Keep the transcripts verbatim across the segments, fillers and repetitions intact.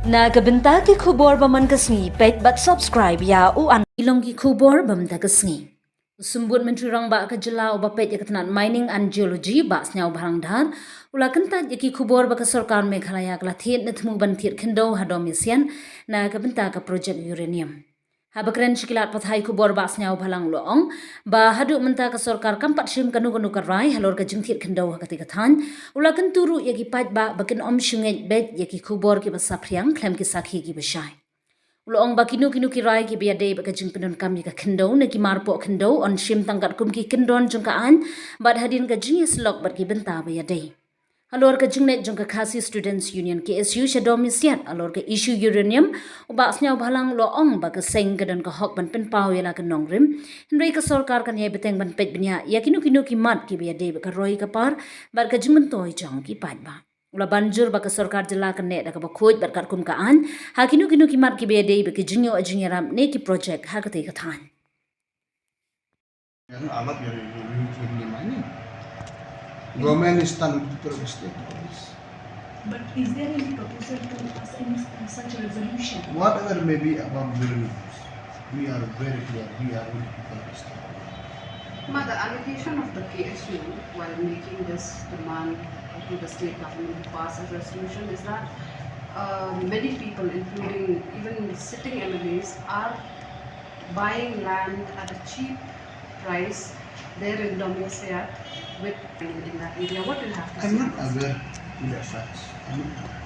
Na ka bynta ki khubor ba man ka sngi, peit bad subscribe ïa u an. Ki long ki khubor ba mynta ka sngi. U Symbud Myntri Rangbah ka jylla uba peit ïa ka tnat Mining and Geology, Bah Sniawbhalang Dhar, u la kyntait ïa ki khubor ba ka sorkar Meghalaya ka la thied ne thmu ban thied khyndew ha Dom Isiat na ka bynta ka project uranium. Haba kren sha ki lad pathai khubor, Bah Sniawbhalang u la ong ba haduh mynta ka sorkar kam pat shim kano kano ka rai halor ka jingthied khyndew ha katei ka thaiñ. U la kyntu ruh ïa ki paidbah ba kin ym shu ngeit beit ïa ki khubor kiba saphriang khlem ki sakhi kiba shai. U la ong ba kino kino ki rai kiba ïadei bad ka jingpyndonkam ïa ka khyndew ne ki marpoh khyndew yn shim tang katkum ki kyndon jong ka aiñ bad hadien ka jingïasyllok bad ki bynta ba ïadei. Halor ka jingleit jong ka Khasi Students Union, K S U, sha Dom Isiat halor ka issue uranium, u Bah Sniawbhalang u la ong ba ka seng ka don ka hok ban pynpaw ïa la ka nongrim, hynrei ka sorkar kan ïai bteng ban peit bniah ïa kino kino ki mat kiba ïadei bad ka roi ka par bad ka jingmyntoi jong ki paidbah. U la ban jur ba ka sorkar jylla kan neh da kaba khuid bad katkum ka aiñ ha kino kino ki mat kiba ïadei bad ki jingïoh jingïarap ne ki project ha katei ka thaiñ. Yes, no, I'm not really, really, really, really mining. Government is done with the state police. But is there any proposal to pass any s- such a resolution? Whatever may be about uranium, we are very clear. We are ready to contest. Ma, the allegation of the K S U while making this demand to the state government to pass a resolution is that uh, many people, including even sitting M L As, are buying land at a cheap price there in Dom Isiat with in that area. What do you have to I'm say not about this? Aware to that fact. I'm not aware.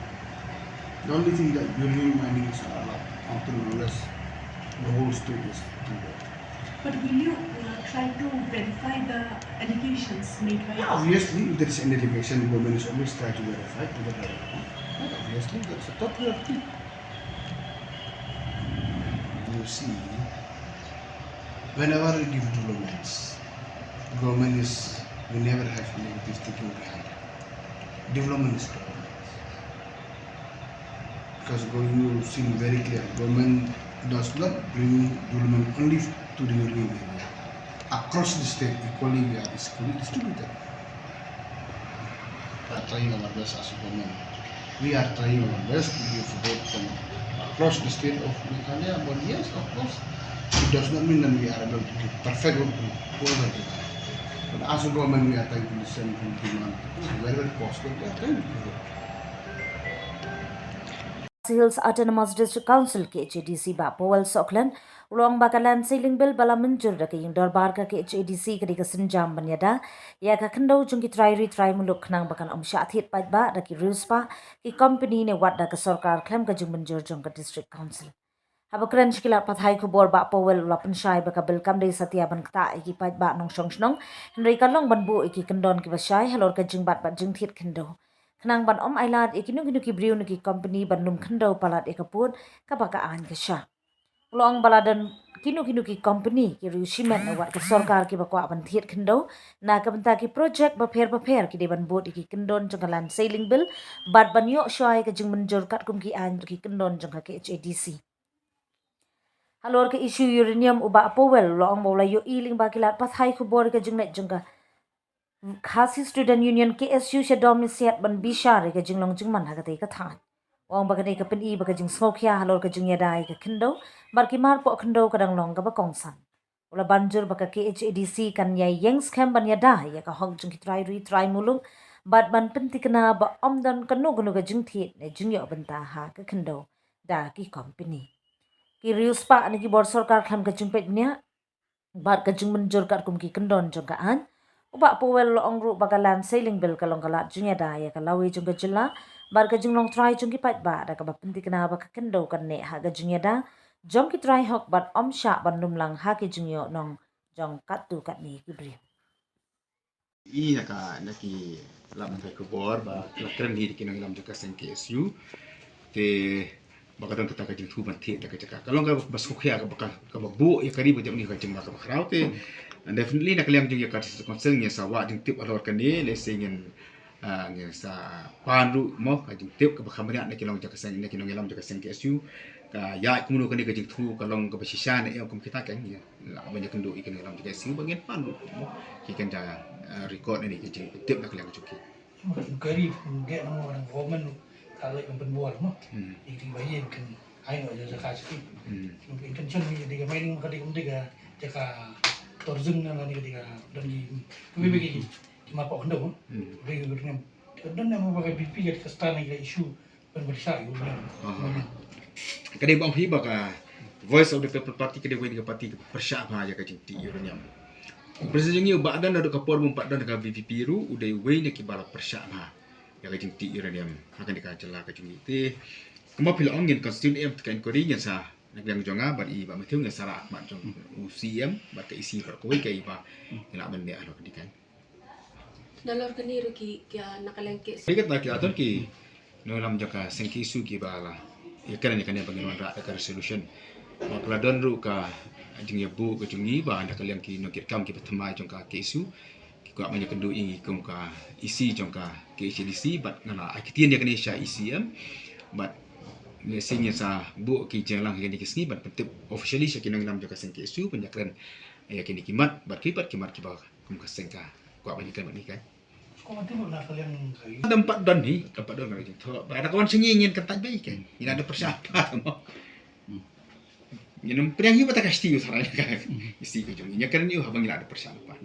The only thing that uranium mining is not allowed until unless the whole state is together. But will you uh, try to verify the allegations made by Yeah, obviously, if there is an allegation, government is always try to verify to the right. But obviously, that's a totally You see, whenever we give developments, government is, we never have negative thinking behind it. Development is development. Because go- you seen very clear, government does not bring development only to the urban area. Across the state, equally, we are equally distributed. We are trying our best as a government. We are trying our best to give support from across the state of Meghalaya. But yes, of course, it does not mean that we are able to give perfect work to whoever they are. But as a government, we are trying to listen and demand wherever possible. We are trying to give it. Khasi Hills Autonomous District Council, K H A D C, Bah Powell Sohkhluit, u la ong ba ka Land Ceiling Bill ba la mynjur da ka ïing dorbar ka K H A D C ka dei ka sienjam ban ïada ïa ka khyndew jong ki trai ri trai muluk khnang ba kan ym shah thied paidbah da ki riewspah, ki kompeni ne wat da ka sorkar khlem ka jingmynjur jong ka District Council. Haba kren sha ki lad pathai khubor, Bah Powell u la pynshai ba ka bill kam dei satia ban ktah ïa ki paidbah nongshong shnong, hynrei ka long ban buh ïa ki kyndon kiba shai halor ka jingbat bad jingthied khyndew, khnang ban ym ailad ïa kino kino ki briew ne ki kompeni ban lum khyndew palat ïa ka pud kaba ka aiñ ka shah. U la ong ba la don kino kino ki kompeni, ki riew shimet ne wat ka sorkar kiba kwah ban thied khyndew na ka bynta ki projek bapher bapher, ki dei ban bud ïa ki kyndon jong ka Land Ceiling Bill bad ban ïoh shuwa ïa ka jingmynjur katkum ki aiñ bad ki kyndon jong ka K H A D C. Halor ka issue uranium, u Bah Powell u la ong ba u la ïohi lyngba ki lad pathai khubor ïa ka jingleit jong ka Khasi Student Union, K S U, sha Dom Isiat ban bishar ïa ka jinglong jingman ha katei ka thaiñ. U ong ba kane ka pyni ba ka jingsngewkhia halor ka jingïada ïa ka khyndew bad ki marpoh khyndew ka dang long kaba kongsan. U la ban jur ba ka K H A D C kan ïai ïeng skhem ban ïada ïa ka hok jong ki trai ri trai muluk bad ban pynthikna ba ym don kano kano ka jingthied ne jingïoh bynta ha ka khyndew da ki kompeni, ki riewspah ne ki bor sorkar khlem ka jingpeit bniah bad ka jingmynjur katkum ki kyndon jong ka aiñ. U Bah Powell u la ong ruh ba ka Land Ceiling Bill ka long ka lad jingïada ïa ka lawei jong ka jylla bad ka jinglong trai jong ki paidbah, da kaba pynthikna ba ka khyndew kan neh ha ka jingïada jong ki trai hok bad ym shah ban lum lang ha ki jingïoh nong jong katto katne ki briew. I na ka, na ki lad pathai khubor ba la kren hi da ki nongïalam jong ka seng K S U. Te ba ka don kata ka jingthu ban thied da ka jaka, ka long kaba sngewkhia, kaba, kaba buh ïa ka ri ba jong ngi ka jingma kaba khraw. Te definitely na ka liang jong ïa ka District Council ngin sa wad jingtip halor kane, lehse ngin, ah, ngin sa pan ruh mo ka jingtip kaba kham bniah na ki long jong ka seng, na ki nongïalam jong ka seng K S U. Ka ïa kumno kane ka jingthu ka long kaba shisha ne em, kum kita ka ngin lah ban ïakynduh ïa ki nongïalam jong ka K S U ba ngin pan ruh mo ki kan da, ah, record ne ki jingtip na ka liang jong ki. Inquiry from get number one government Ka leh ban pynbor mo. Hmm. Ïa ki ba ïeng kan ai noh ïa jaka sha ki. Hmm. Ngi ka intention ngi dei ka mining ka dei ka dei ka jaka tourism na ngi dei ka don ki ki ki ki ma pok ndo. Hmm. Dei ka don ne mo ba ka VPP ka ka stan ka issue ban pyrshah ïa u. Ah. Ka dei ba ong hi ba ka Voice of the People Party ka dei wei na ka party ka pyrshah bha ïa ka jingtih uranium. President jong ngi u Bah Don naduh ka por bym pat don ka VPP ruh u dei wei na ki ba la pyrshah bha ïa ka jingtih uranium ha kane ka jylla ka jong ngi. Te kumba phi la ong, ngin constitute em te ka inquiry ngin sa, na ka liang jong nga bad i Bah Matthew ngin sa rah khmat jong u CEM bad ka EC bad kawei ka i ba ngi lah ban leh halor kane ka. Nalor kane ruh ki, ki, ah, na ka liang ki. Te kata ki la don ki nongïalam jong ka seng KSU ki ba la ïakren ïa kane ba ngin wanrah da ka resolution. Ba ka la don ruh ka jingïabuh ka jong ngi ba na ka liang ki nongkitkam ki ba thymmai jong ka KSU ki kwah ban ïakynduh ïa ngi kum ka EC jong ka KHADC bad nga la ai ktien ïa kane sha ECM bad lehse ngin sa buh ki jingïalang ha kine ki sngi ban pyntip officially sha ki nongïalam jong ka seng KSU ban ïakren ïa kine ki mat bad ki bad ki mat kiba kum ka seng ka kwah ban ïakren bad ngi kan. Kumba te mo na ka liang ka i. Dang pat don hi, dang pat don ka jingthoh. Ba da ka wan sha ngi ngin kyntait beit kan. Ngin da pyrshah pat mo. Ngin ym pdiang hi ba ta ka sti u sarai ka. Sti ka jong ngi. Ïa kan ni u haba ngi la da pyrshah pat.